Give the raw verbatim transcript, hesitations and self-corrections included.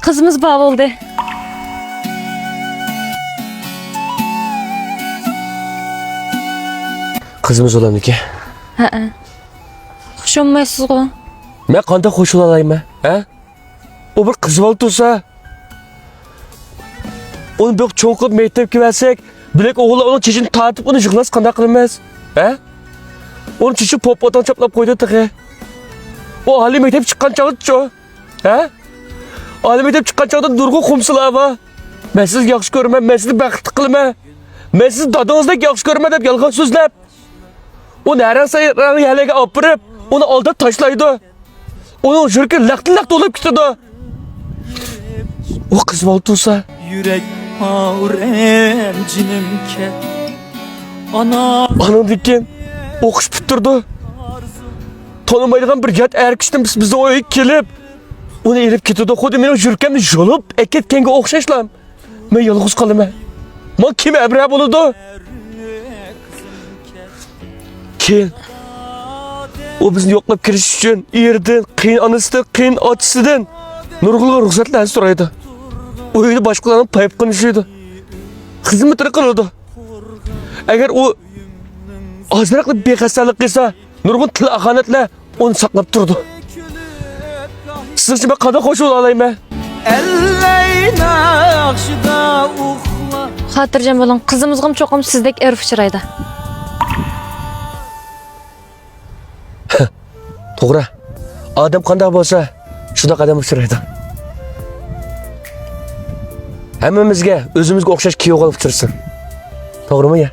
قىزىمىز بار بولدى. قىزىمىز بولامدىكى؟ ھەئە. خۇش بولمايسىزغۇ؟ مەن قانداق خۇش بولالايمەن، ھە؟ ئۇ بىر قىز بالا تۇرسا، ئۇنى بىر چوڭ قىلىپ مەكتەپكە بەرسەك، بۆلەك ئوغۇللار ئۇنىڭ چېچىنى تارتىپ، ئۇنى يىغلاس قانداق قىلىمىز؟ ھە؟ ئۇنىڭ چېچى پوپا ئاتاڭ چاپلاپ قويدى تېخى. ئۇ ئالىي مەكتەپكە چىققان چاغدىچۇ؟ ھە؟ ئالىي مەكتەپكە چىققان چاغدا نۇرغۇن خۇمسىلار بار. مەن سىزنى ياخشى كۆرىمەن، مەن سىزنى بەختلىك قىلىمەن، مەن سىزنى دادىڭىزدەك ياخشى كۆرىمەن دەپ يالغان سۆزلەپ، ئۇنى ھەرەڭ سايراڭ يەرلەرگە ئاپىرىپ، ئۇنى ئالداپ تاشلايدۇ. ئۇنىڭ يۈرىكى لەختە-لەختە بولۇپ كېتىدۇ. ئۇ قىز بالا تۇرسا. يۈرەك ئاغرىم جېنىم كەت. ئانا. ئانىڭدىن كېيىن ئوقۇش پۈتتۈردى. تونۇمايدىغان بىر يات ئەر كىشىدىن بىز، بىزنىڭ ئۆيگە كېلىپ، ئۇنى ئېلىپ كېتىدۇ. خۇددى مېنىڭ يۈرىكىمنى يۇلۇپ ئەكەتكەنگە ئوخشاشلا. مەن يالغۇز قالىمەن. ماڭا كىم ھەمراھ بولىدۇ؟ كېيىن ئۇ بىزنى يوقلاپ كېلىش ئۈچۈن ئېرىدىن، قېيىن ئانىسىدىن، قېيىن ئاچىسىدىن نۇرغۇنلىغان رۇخسەتلەرنى سورايدۇ. ئۆيدە باشقىلارنىڭ پايپىقىنى يۇيىدۇ. خىزمىتىنى قىلىدۇ. ئەگەر ئۇ ئازراقلا بىخەستەلىك قىلسا، نۇرغۇن تىل ئاخانەتلەر ئۇنى ساقلاپ تۇرىدۇ. سىزنىڭچە مەن قانداق خۇش بولالايمەن؟ ئەللەي ناخشىدا ئۇخلا. خاتىرجەم بولۇڭ، قىزىمىزغىمۇ چوقۇم سىزدەك ئەر ئۇچرايدۇ. توغرا. ئادەم قانداق بولسا، شۇنداق ئادەم ئۇچرايدۇ. ھەممىمىزگە ئۆزىمىزگە ئوخشاش كۈيەۋ ئۇچرىسۇن. توغرىمۇ يا؟